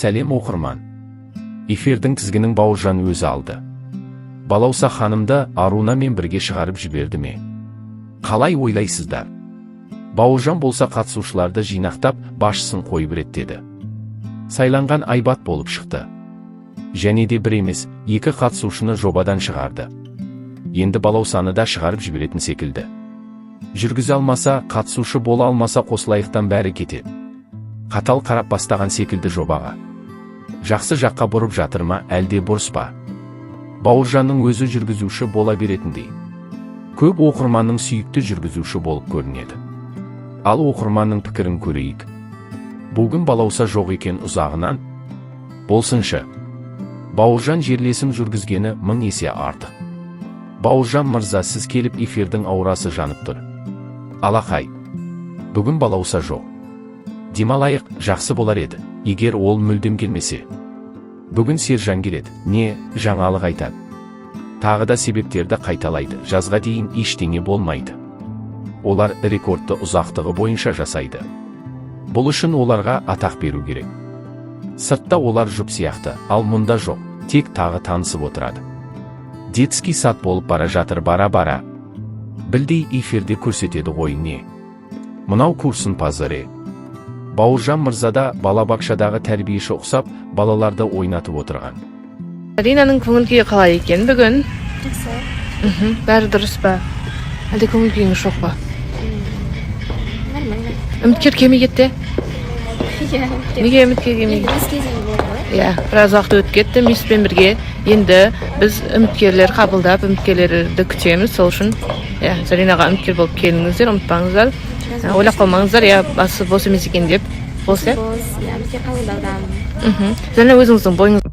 Сәлем, оқырман! Эфирдің тізгінін Бауыржан өзі алды. Балауса ханымды Арунамен бірге шығарып жіберді ме? Қалай ойлайсыздар? Бауыржан болса, қатысушыларды жинақтап, басшысын қойып реттеді. Сайланған Айбат болып шықты. Және де бір емес, екі қатысушыны жобадан шығарды. Енді Балаусаны да шығарып жіберетін секілді. Жүргізе алмаса, қатысушы бола алмаса, қосылайықтан бәрі кетеді. Қатал қарап бастаған секілді жобаға. Жақсы жаққа бұрып жатыр ма, әлде бұрыс па? Бауыржанның өзі жүргізуші бола беретіндей. Көп оқырманның сүйікті жүргізуші болып көрінеді. Ал оқырманның пікірін көрейік. Бүгін Балауса жоқ екен ұзағынан. Болсыншы. Бауыржан жерлесім жүргізгені мың есе артық. Бауыржан мырза, сіз келіп, эфирдің аурасы жанып тұр. Алақай. Бүгін Балауса жоқ. Демалайық, жақсы болар еді, егер ол мүлдем келмесе. Бүгін Сержан келеді, не жаңалық айтады? Тағы да себептерді қайталайды, жазға дейін ештеңе болмайды. Олар рекордты ұзақтығы бойынша жасайды. Бұл үшін оларға атақ беру керек. Сыртта олар жұп сияқты, ал мұнда жоқ, тек тағы танысып отырады. Детский сад болып бара жатыр бара-бара. Білдей эфирде көрсетеді ғой не. Мынау курсын позоре. Бауыржан мырза да балабақшадағы тәрбиеші ұқсап, балаларды ойнатып отырған. Аринаның көңіл күйі қалай екен бүгін? Жақсы. Бәрі дұрыс па, әлде көңіл күйіңіз жоқ па? Нормально. Үміткер келмей кетті. Иә. Неге үміткер келмей Енді кетті? Өз кезеңі болды ғой. Иә, біраз уақыт өтіп кетті миспен бірге. Енді біз үміткерлер қабылдап, үміткерлерді күтеміз. Сол үшін, иә, Заринаға үміткер болып келіңіздер, ұмытпаңыздар. Ойлап қалмаңыздар, иә, басы бос емес екен деп. Бос, иә. Бос, иә, үміткер қабылдаудамын. Зарина, өзіңіздің бойыңыз